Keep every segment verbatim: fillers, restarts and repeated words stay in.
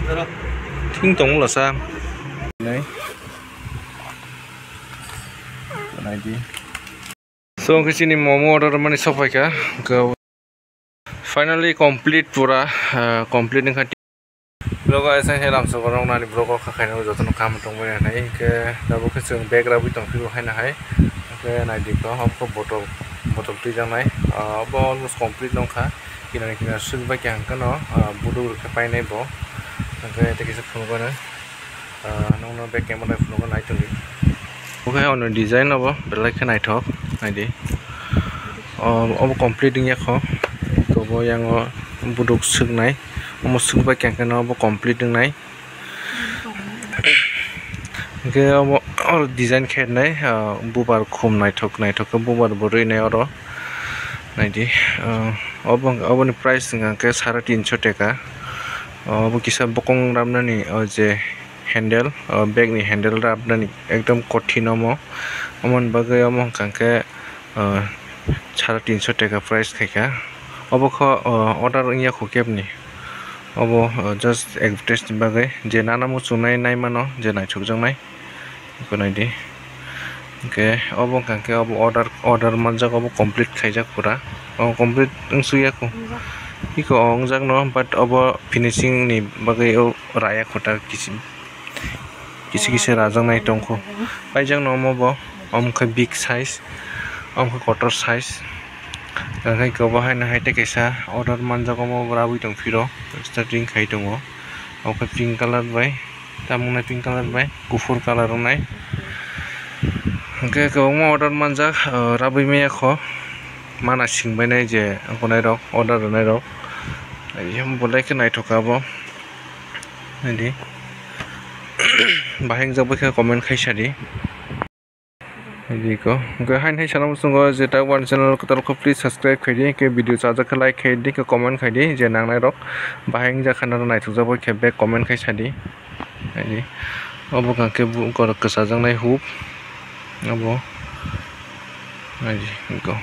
Thing tong lasa. Nai. Nai di. So, hwnkhe chini momo order mani sok phaikha. Hwnkhe finally complete pura, ah, complete wngkha. Vlog o asai khe lamsok rok nani vlog o kha khaina jotono kaham tongbai nai. Hwnkhe tabuk khe chwng bag rabwi tong phio haino hai. Hwnkhe nai di kho, omo khe bottle, bottle twijaknai. Ah, obo almost complete wngkha. Kinani kinani swk bai khe hwnkhe no, ah, buduk rwkhe painai bo. Hwnkhe tei kisa phunukgo no. Ah, nokno back camera phunukgo naitongdi. Obo khe ono design obo belai khe naithok naidi. O, obo complete wngya kho. Obo yango buduk swknai. Omo swk bai khe hwnkhe no obo complete wngnai. Hwnkhe obo oro design khe nai, ah, bubar khum naithok naithok khe bubar bo rwnai oro. Naidi, ah, obo, oboni price wngkha khe sare tinso teka. Obo kisa bokong ramnani o je handle, o bag ni handle rabnani ekdom kothin omo. Omoni bagwi omo hwnkha khe, ah, sare tinso teka price khaikha. Obo kho, ah, order wngya kho kebni. Obo, ah, just advertise ni bagwi je nana muchungnai naimano je naithokjaknai. Eko naidi. Hwnkhe obo hwnkha khe obo order, order manjak, obo complete khaijak pura. Obo complete wngsukya kho. Eko o wngjakno, but obo finishing ni bagwi o raya kho ta kisim. Kisi kisi rajaknai tongkho. Paijakno omo bo, omo khe big size, omo khe kotor size. Hwnkhe obo haino hai tei kaisa order manjak, omo bo rabwi tong phiro. Starting khai tongo. Omo khe pink colour bai. Tamungni pink colour bai kuphur colour wngnai. Hwnkhe kwbangma order manjak, ah, rabwi maya kho. Mana singbainai je ongkhornairok, order rwnairok. Belai khe naithok kha bo. Naidi. Bahai wngjak bai khe comment khai sadi. Naidi ko. Hwnkhe haini hai sana muchungo je ta wani channel kwtal kho, please subscribe khaidi, hwnkhe video chajak khe like khaidi, hwnkhe comment khaidi, je nangnairok bahai wngjak kha norok naithokjak bai khe back comment khai sadi. Naidi. Obo hwnkha khe borok kwchajaknai hoop. Obo. Naidi ko.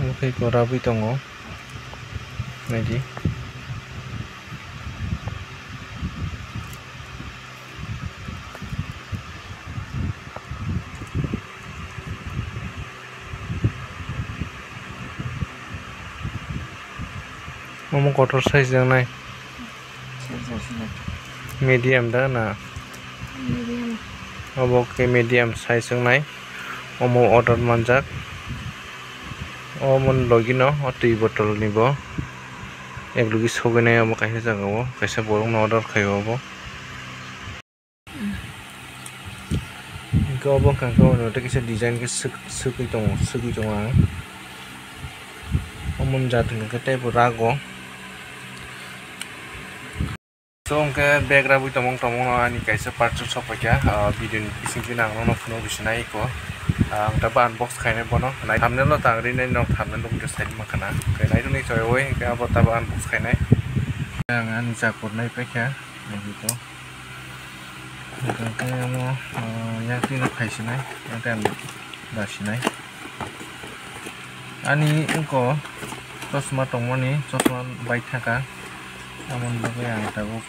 Omo khe eko rabwi tongo. Naidi. Omo kotor size wngnai. Medium da na? Medium. Obo khe medium size wngnai. Omo order manjak. Omo logino o twi bottle ni bo. Ek logi sogwi nai omo kaisa jaga o. Kaisa borok no order khai o obo. Hwnkhe obo hwnkha khe ono tei kisa design khe swk-, swkwi tongo, swkwi tongo ang. Omo ni jat hwnkha khe teibo rago. So, hwnkhe bag rabwi tongmung tongmung no ani kaisa parcel sok paikha, ah, video ni bising bini ang nono phunuk rwsinai eko. Ah, ang tabuk unbox khainai bono. Nai thumbnail no tang rinai nok thumbnail rok sai mankha na. Hwnkhe naitok ni choi oi hwnkhe abo tabuk unbox khainai. Ang ani jakor nai paikha. Naidi to. Hwnkhe omo, ah, yang twi no phai sinai, yang twi ang da sinai. Ani wngko chosma tongmani, chosma bai thaka. Amoni bagwi ang tabuk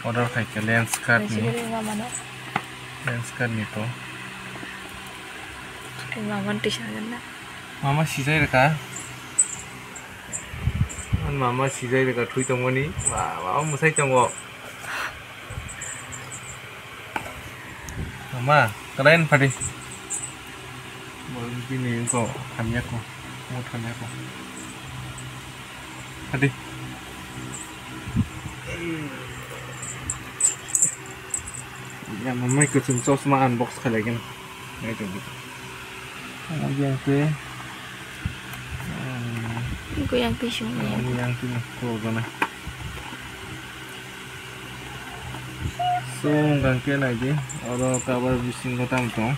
order khaikha lens card ni. Lens card ni to. Mama sijai rwkha. Mama sijai rwkha thwi tongmani. Ba, mama mwsai tongo. Mama, kadain phadi. Bini ko thamya ko, mo thamya ko. Phadi. Ya, mama ko chum chosma unbox khalai gana. Naitongdi. Omo yang twi. Omo yang twi sung. Omo yang twi no khulok gana. So, hwnkha khe naidi, oro cover bisingo tamo tong.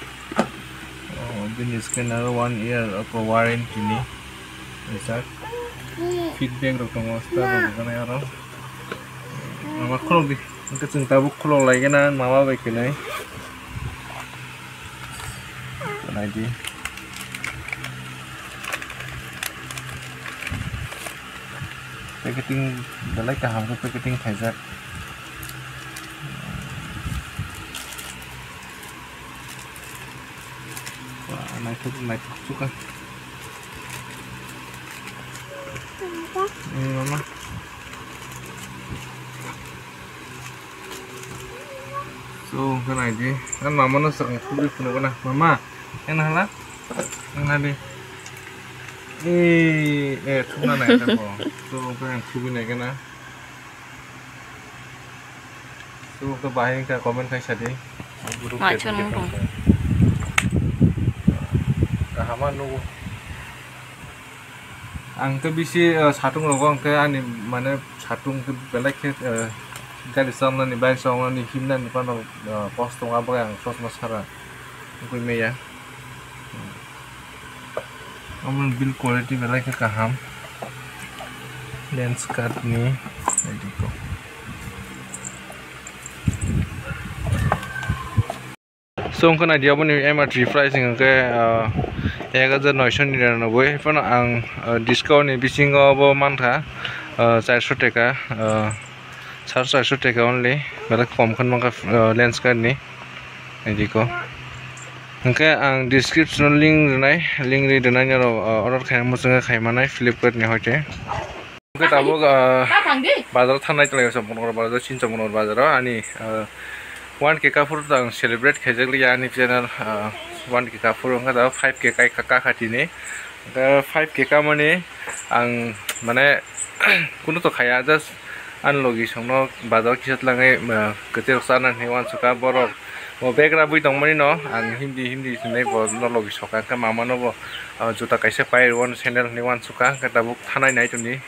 O, bini scanner one year oko warranty ni. Rijak. Feedback rok tongo, star rok rwjaknai oro. Mama khulok di. Hwnkhe chwng tabuk khulok lai gana mama bai kwnwi. Naidi. Packeting belai kaham khe packeting khaijak. Wah, naithok, naithok sukha. Hmm, mama. So, hwnkhe naidi. Ang mamano swkang khugwi phunukgo na. Mama, yang hala? Yang hali? Eh, eh, thumna naikha bo. So, hwnkhe ang khugwi naikha na. So, hwnkhe bahai wngkha comment khai sadi. Mai chwng mung tong. Kahama nugo. Ang khe bisi, eh, satung rogo ang khe ani mane satung khe belai khe, eh, gari chomnani, bike chomnani, himnani phano, eh, kosto wng, abo ang chosma sara wngwi maya. Omo build quality belai khe kaham. Lens card ni ediko. So, wngkha naidi aboni M R P price hwnkhe, ah, ek hajar noisho niranoboi. Phano ang, ah, discount ni bisingo bo mankha, ah, charso teka, ah, sar charso teka only. Belai kom khe mankha, ah, lens card ni. Naidi ko. Hwnkhe ang description o link rwnai, link ri rwnai norok, ah, order khaina muchungkhe khaimanai Flipkart ni hoite. Hwnkhe tabuk, ah, bazar thangnai tonglai Chomponogor bazar, chini Chomponogor bazar o ani, ah, one K kaphuru ang celebrate khaijak liya ani channel, ah, one K kaphuru wngkha tabuk five K kai kakha tini. Hwnkhe five K kamani ang mane kunu to khaya, just ani logi songno bazar kisa tlangwi, ah, kwtwi rok chana hinwi uansukha borok. Bo bag rabwi tongmani no ang hindi hindi hinwi bo no logi soka, hwnkhe mama no bo, ah, juta kaisa pai rw, sandal hinwi uansukha, hwnkhe tabuk thanai nai tongdi.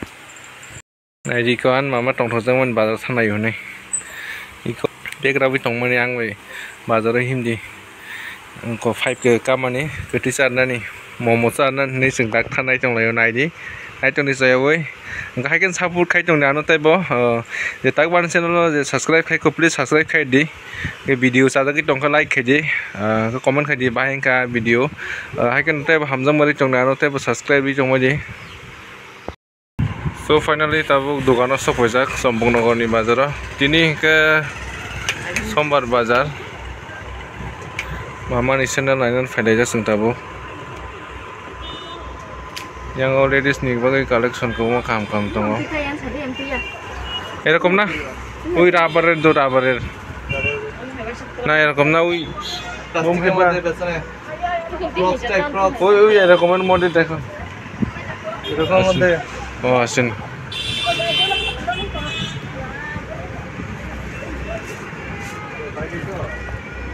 Naidi ko ani mama tongthokjakmani bazar thanai hwnwi. Iko bag rabwi tongmani ang bai bazaro himdi. Wngkha five K kamani kwtwi charnani, momo charnani hinwi chwng dak thanai tonglaio naidi. Naitongdi chayawoi. Hwnkha haikhe support khai tongdi ano teibo, oh, je tak bani channel o je subscribe khaikho, please subscribe khaidi. Video chajagwi tongkha like khaidi, ah, comment khaidi bahai wngkha video. Ah, haikhe teibo hamjakmani tongdi ano teibo subscribe ri tongmani. So finally tabuk dogano sokphaijak Chompongnogorni bazaro. Tini hwnkhe Sombar bazar. Mamani sandal nainani phailaijak chwng tabuk. Yang o ladies ni bagwi collection kwbangma kaham kaham tongo. Erokom na? Ui rubber do rubber. Na erokom na ui. Bom hepa. Crocs type, Crocs. Oi, oi, erokom model dekho. Erokom model. Oh, asin.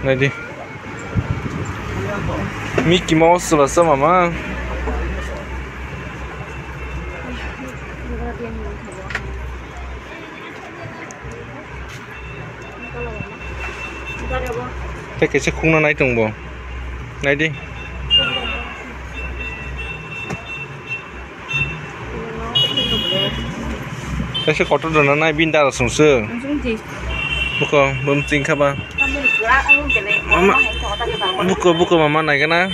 Naidi. Mickey Mouse la sa mama. Tei kaisa khungna nai tong bo. Naidi. Kaisa kotor rwna nai bini dara songsu. Buko bumching kha ba. Mama, buko, buko mama naigana.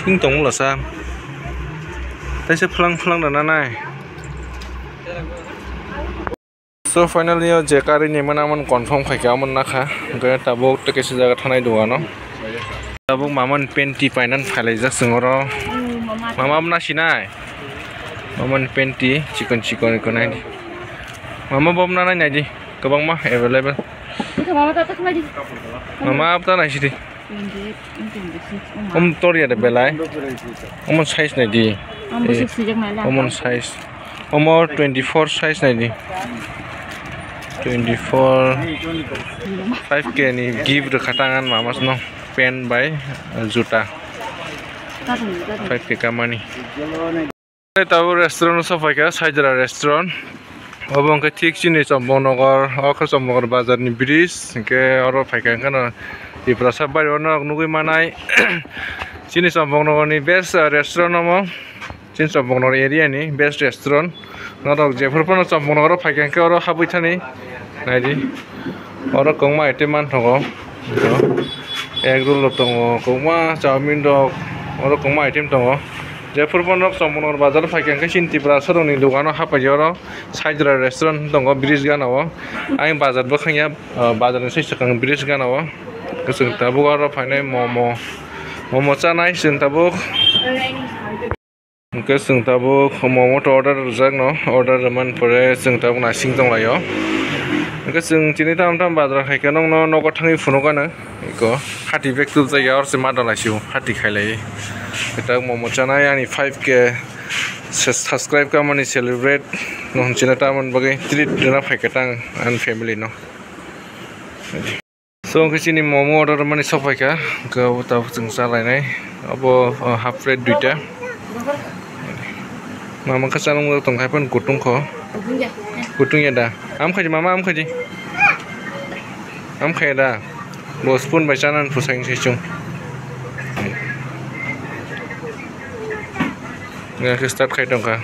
Thing tong mula sa. Kaisa phlang phlang rwna nai. So finally o je karini manaman confirm khaikha amon nakha. Hwnkhe tabuk tei kaisa jaga thanai dogano. Tabuk mamani panty painani phailaijak chwng oro. Mama abo nasinai. Mamani panty chikon chikon ikonai. Mama bob nanai naidi. Kwbangma available. Mama abo ta naisidi. Om tor ya de belai. Omon size nai di. Omon size. Omo twenty four size nai di. Twenty four. Five K ni gift rwkha tang ani mama no pen bai juta. Five K kamani. Tabuk restaurant o sokphaikha, Saijra restaurant. Obo hwnkhe thik chini Chompongnogor, o khe Chompongnogor bazar ni bridge, hwnkhe oro phaikha hwnkhe no Tiprasa bari o norok nugwi manai. Chini Chompongnogor ni best, ah, restaurant omo. Chini Chompongnogor area ni best restaurant. Norok jephuru phano Chompongnogor o phaikha hwnkhe oro habwi thani. Naidi. Oro kwbangma item manthogo. Egg roll rok tongo, kwbangma chowmin rok, oro kwbangma item tongo. Jephru phano Champaknagar bazar phaikha, hwnkhe chini Tiprasarokni dogano hapai oro Saidra restaurant tongo bridge gana o. Ayang bazar bwkhang ya, ah, bazarni sai swkang bridge gana o. Chwng tabuk oro phainai momo, momo chanai chwng tabuk. Hwnkhe chwng tabuk momo to order rwjakno, order rwmani pore chwng tabuk naising tonglaio. Hwnkhe chwng chini tam tam bazar khaikhe nokno nogo thangwi phunukgano. Eko hati bag tubjak ya, oro se ma dalai sio, hati khailai. Kwtak momo chanai ani five K se subscribe kamani celebrate no hwnchina tamoni bagwi treat rwna phaikha tang ani family no. So hwnkhe chini momo order mani sokphaikha, hwnkhe obo tabuk chwng chalainai. Obo, o, half plate duita. Mama khe chalokmani tongkha, haphano kutung kho. Kutung ya da? Am khaidi mama, am khaidi. Am khaya da? Bo spoon bai chanani phusaing saichung. Nga khe start khai tongkha.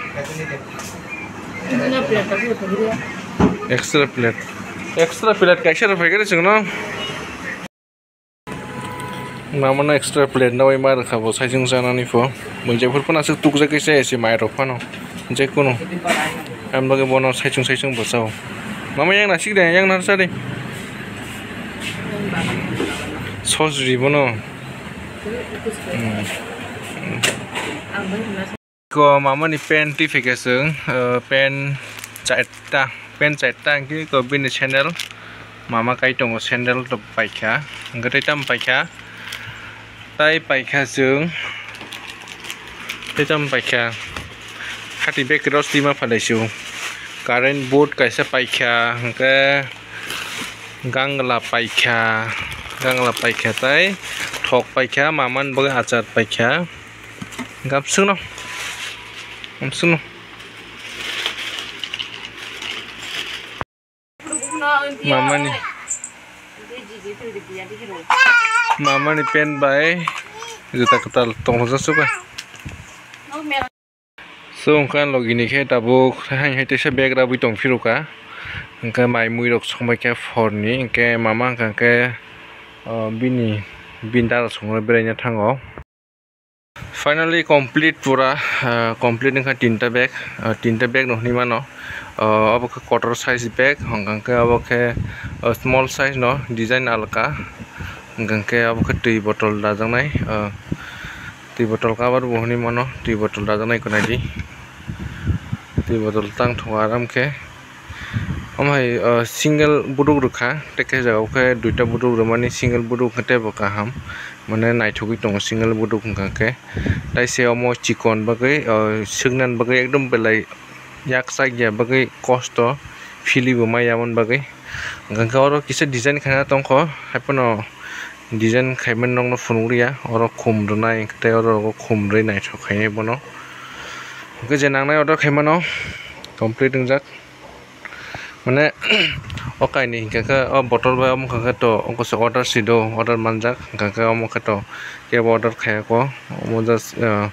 Extra plate. Extra plate kaisa rw phaikhe chwngno. Mamano extra plate nawi ma rwkha bo saichung chanani pho. Bo jephru phano aswk tukjak khe se ese mai rok phano. Jekunu. Ang bagwi bono saichung saichung bo chao. Mama yang nasik de, yang narsa de. Sos ri bono. Hmm. Ko mamani pant twi phaikha chwng, o, pant charta, pant charta hwnkhe ko bini sandal, mama kai tongo sandal rok paikha, hwnkhe tei tamo paikha, tai paikha chwng, tei tamo paikha, hati bag rok sima phalai sio, current board kaisa paikha, hwnkhe gangla paikha, gangla paikha tei thok paikha, mamani bagwi achar paikha. Gabswkno. Gabswkno. Mamani. Mamani pant bai juta kwtal tongthokjak suka. So, hwnkhe ang logini khe tabuk hai hai teisa bag rabwi tong phiruka. Hwnkhe mai mui rok songbaikha phorni, hwnkhe mama hwnkha khe, o, bini, bini dada songno beraina thango. Finally complete pura, ah, complete wngkha tinta bag, ah, tinta bag no hinwi mano. Ah, obo khe kotor size bag, hwnkha khe obo khe, ah, small size no design alka, hwnkha khe obo khe twi bottle dajaknai, ah, twi bottle cover bo hinwi mano, twi bottle dajaknai kwnai di, twi bottle tang tongo aram khe. Omo hai, o, single buduk rwkha, tei khe jagao khe duita buduk rwmani, single buduk hwnkhe teibo kaham, mane naithogwi tongo single buduk hwnkha khe. Tai se omo chikon bagwi, o, swknani bagwi ekdom belai yak chak ya bagwi kosto, philwi bo maya aboni bagwi. Hwnkha khe oro kisa design khaina tongkho, haiphano design khaimani nokno phunukliya, oro khum rwnai tei oro khum rwi naithok khainai bono. Hwnkhe je nangnai order khaimano complete wngjak. Mane, o kainwi hinkha khe, o bottle bai omo wngkha khe to, wngkha se order si do, order manjak, hinkha khe omo khe to, kebo order khaiya kho, omo just, ah,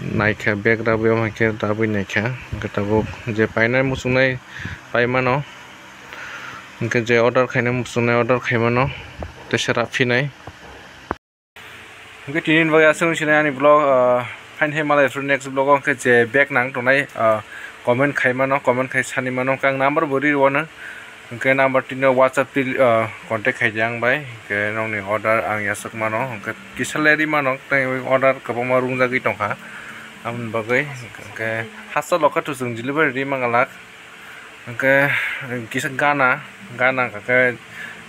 naikha, bag rabwi omo hai khe rabwi naikha, hinkhe tabuk je painai muchungnai pai mano, hinkhe je order khainai muchungnai order khai mano, teisa rap phinai. Hwnkhe tini ni bagwi aswk wngsinai ani vlog, ah, haini hai malai phuru next vlog o hwnkhe je bag nang tongnai, ah, comment khai mano, comment khai sani mano, hwnkhe ang number bo ri rw nang, hwnkhe number tini o WhatsApp twi, ah, contact khai di ang bai, hwnkhe nokni order ang yasuk mano, hwnkhe kisa le ri mano, tei order kwbangma rungjagwi tongkha, aboni bagwi hwnkhe hasteo khe to chwng delivery ri mangalak. Hwnkhe kisa gana, gana hwnkha khe,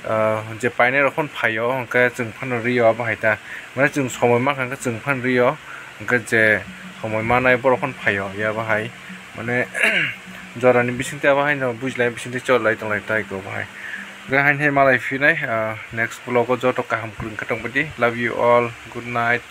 ah, je painai rok phano phaio, hwnkhe chwng phano rio abo hai ta. Mane chwng somoi mankha hwnkhe chwng phano rio, hwnkhe je somoi manai borok phano phaio, ya bo hai. Mane jorani bisingtwi abo haino bujilai bisingtwi cholai tonglai tai khe bo hai. Hwnkhe haini hai malai phinai, ah, next vlog o joto kaham kwrwng khe tongbaidi. Love you all, good night.